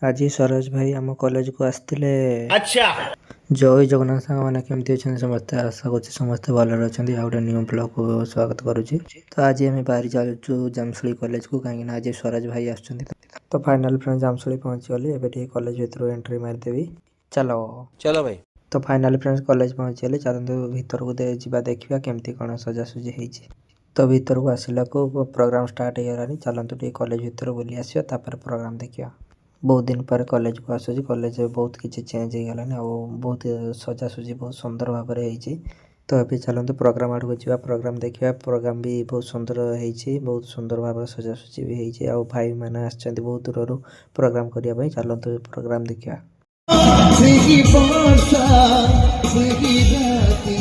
ଆଜି ସ୍ୱରାଜ ଭାଇ ଆମ କଲେଜକୁ ଆସିଥିଲେ। ଆଚ୍ଛା। ଜୟ ଜଗନ୍ନାଥ ସାଙ୍ଗମାନେ, କେମିତି ଅଛନ୍ତି ସମସ୍ତେ? ଆଶା କରୁଛି ସମସ୍ତେ ଭଲରେ ଅଛନ୍ତି। ଆଉ ଗୋଟେ ନ୍ୟୁ ବ୍ଲଗ୍କୁ ସ୍ୱାଗତ କରୁଛି। ତ ଆଜି ଆମେ ବାହାରି ଯାଉଛୁ ଜାମଶୁଳି କଲେଜକୁ, କାହିଁକିନା ଆଜି ସ୍ୱରାଜ ଭାଇ ଆସୁଛନ୍ତି। ତ ଫାଇନାଲ୍ ଫ୍ରେଣ୍ଡ, ଜାମଶୁଳି ପହଞ୍ଚିଗଲି। ଏବେ ଟିକେ କଲେଜ ଭିତରୁ ଏଣ୍ଟ୍ରି ମାରିଦେବି। ଚାଲ। चलो भाई। ତ ଫାଇନାଲ୍ ଫ୍ରେଣ୍ଡସ୍, କଲେଜ ପହଞ୍ଚିଗଲି। ଚାଲନ୍ତୁ ଭିତରକୁ ଯିବା, ଦେଖିବା କେମିତି କ'ଣ ସଜାସଜି ହେଇଛି। ତ ଭିତରକୁ ଆସିଲାକୁ ପ୍ରୋଗ୍ରାମ୍ ଷ୍ଟାର୍ଟ ହେଇଗଲାଣି। ଚାଲନ୍ତୁ ଟିକେ କଲେଜ ଭିତରୁ ବୁଲି ଆସିବା, ତାପରେ ପ୍ରୋଗ୍ରାମ୍ ଦେଖିବା। ବହୁତ ଦିନ ପରେ କଲେଜକୁ ଆସୁଛି। କଲେଜରେ ବହୁତ କିଛି ଚେଞ୍ଜ ହେଇଗଲାଣି ଆଉ ବହୁତ ସଜାସଜି ବହୁତ ସୁନ୍ଦର ଭାବରେ ହେଇଛି। ତ ଏବେ ଚାଲନ୍ତୁ ପ୍ରୋଗ୍ରାମ୍ ଆଡ଼କୁ ଯିବା, ପ୍ରୋଗ୍ରାମ୍ ଦେଖିବା। ପ୍ରୋଗ୍ରାମ୍ ବି ବହୁତ ସୁନ୍ଦର ହେଇଛି, ବହୁତ ସୁନ୍ଦର ଭାବରେ ସଜାସଜି ବି ହେଇଛି ଆଉ ଭାଇମାନେ ଆସିଛନ୍ତି ବହୁତ ଦୂରରୁ ପ୍ରୋଗ୍ରାମ୍ କରିବା ପାଇଁ। ଚାଲନ୍ତୁ ପ୍ରୋଗ୍ରାମ୍ ଦେଖିବା। ସେହି ବର୍ଷା, ସେହି ରାତି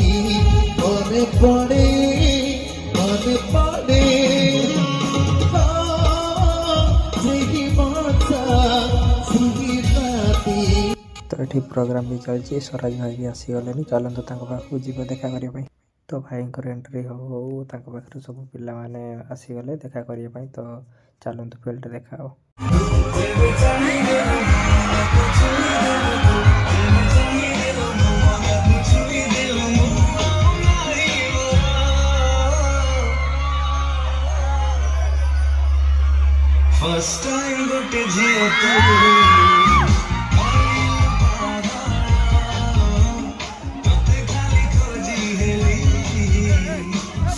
ମନେ ପଡ଼େ, ମନେ ପଡ଼େ। ସେହି ବର୍ଷା, ସେହି ରାତି। ତ ଏଠି ପ୍ରୋଗ୍ରାମ୍ ବି ଚାଲିଛି, ସ୍ୱରାଜ ଭାଇ ବି ଆସିଗଲେଣି। ଚାଲନ୍ତୁ ତାଙ୍କ ପାଖକୁ ଯିବା ଦେଖା କରିବା ପାଇଁ। ତ ଭାଇଙ୍କର ଏଣ୍ଟ୍ରି ହଉ ହଉ ତାଙ୍କ ପାଖରେ ସବୁ ପିଲାମାନେ ଆସିଗଲେ ଦେଖା କରିବା ପାଇଁ। ତ ଚାଲନ୍ତୁ ଫିଲ୍ଡରେ ଦେଖା ହବ। ଫାର୍ଷ୍ଟ ଟାଇମ୍ ଗୋଟେ ଝିଅ ତୁ ତତେ ଖାଲି ଖୋଜି ହେଲି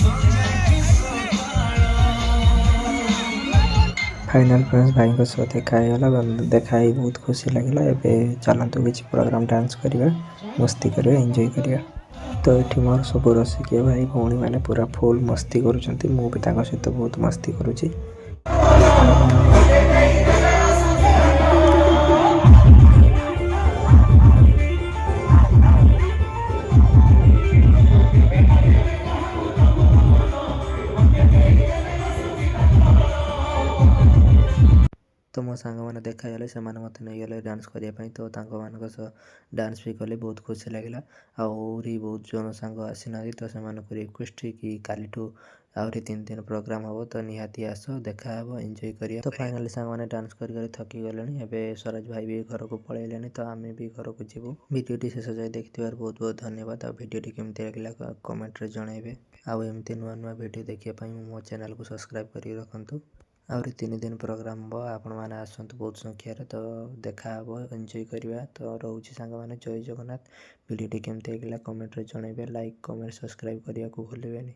ସଞ୍ଜକି ସକାଳ। ଫାଇନାଲ୍ ଫ୍ରେଣ୍ଡସ୍, ଭାଇଙ୍କ ସହ ଦେଖା ହେଇଗଲା। ଦେଖା ହେଇ ବହୁତ ଖୁସି ଲାଗିଲା। ଏବେ ଚାଲନ୍ତୁ କିଛି ପ୍ରୋଗ୍ରାମ୍ ଡ୍ୟାନ୍ସ କରିବା, ମସ୍ତି କରିବା, ଏନ୍ଜୟ କରିବା। ତ ଏଠି ମୋର ସବୁ ରସିକିଆ ଭାଇ ଭଉଣୀମାନେ ପୁରା ଫୁଲ୍ ମସ୍ତି କରୁଛନ୍ତି। ମୁଁ ବି ତାଙ୍କ ସହିତ ବହୁତ ମସ୍ତି କରୁଛି। ତ ମୋ ସାଙ୍ଗମାନେ ଦେଖାଗଲେ, ସେମାନେ ମୋତେ ନେଇଗଲେ ଡ୍ୟାନ୍ସ କରିବା ପାଇଁ। ତ ତାଙ୍କମାନଙ୍କ ସହ ଡ୍ୟାନ୍ସ ବି କଲି, ବହୁତ ଖୁସି ଲାଗିଲା। ଆହୁରି ବହୁତ ଜଣ ସାଙ୍ଗ ଆସିନାହାନ୍ତି, ତ ସେମାନଙ୍କୁ ରିକ୍ୱେଷ୍ଟ କି କାଲିଠୁ ଆହୁରି 3 ଦିନ ପ୍ରୋଗ୍ରାମ୍ ହେବ, ତ ନିହାତି ଆସ, ଦେଖା ହେବ, ଏନ୍ଜୟ କରିବା। ତ ଫାଇନାଲି ସାଙ୍ଗମାନେ ଡ୍ୟାନ୍ସ କରି କରି ଥକି ଗଲେଣି। ଏବେ ସ୍ୱରାଜ ଭାଇ ବି ଘରକୁ ପଳେଇଲେଣି, ତ ଆମେ ବି ଘରକୁ ଯିବୁ। ଭିଡ଼ିଓଟି ଶେଷ ଯାଏ ଦେଖିଥିବାରୁ ବହୁତ ବହୁତ ଧନ୍ୟବାଦ। ଆଉ ଭିଡ଼ିଓଟି କେମିତି ଲାଗିଲା କମେଣ୍ଟରେ ଜଣାଇବେ। ଆଉ ଏମିତି ନୂଆ ନୂଆ ଭିଡ଼ିଓ ଦେଖିବା ପାଇଁ ମୋ ଚ୍ୟାନେଲକୁ ସବସ୍କ୍ରାଇବ୍ କରିକି ରଖନ୍ତୁ। ଆହୁରି 3 ଦିନ ପ୍ରୋଗ୍ରାମ୍ ହେବ, ଆପଣମାନେ ଆସନ୍ତୁ ବହୁତ ସଂଖ୍ୟାରେ, ତ ଦେଖା ହେବ, ଏନ୍ଜୟ କରିବା। ତ ରହୁଛି ସାଙ୍ଗମାନେ, ଜୟ ଜଗନ୍ନାଥ। ଭିଡ଼ିଓଟି କେମିତି ଲାଗିଲା କମେଣ୍ଟରେ ଜଣାଇବେ। ଲାଇକ୍, କମେଣ୍ଟ, ସବସ୍କ୍ରାଇବ୍ କରିବାକୁ ଭୁଲିବେନି।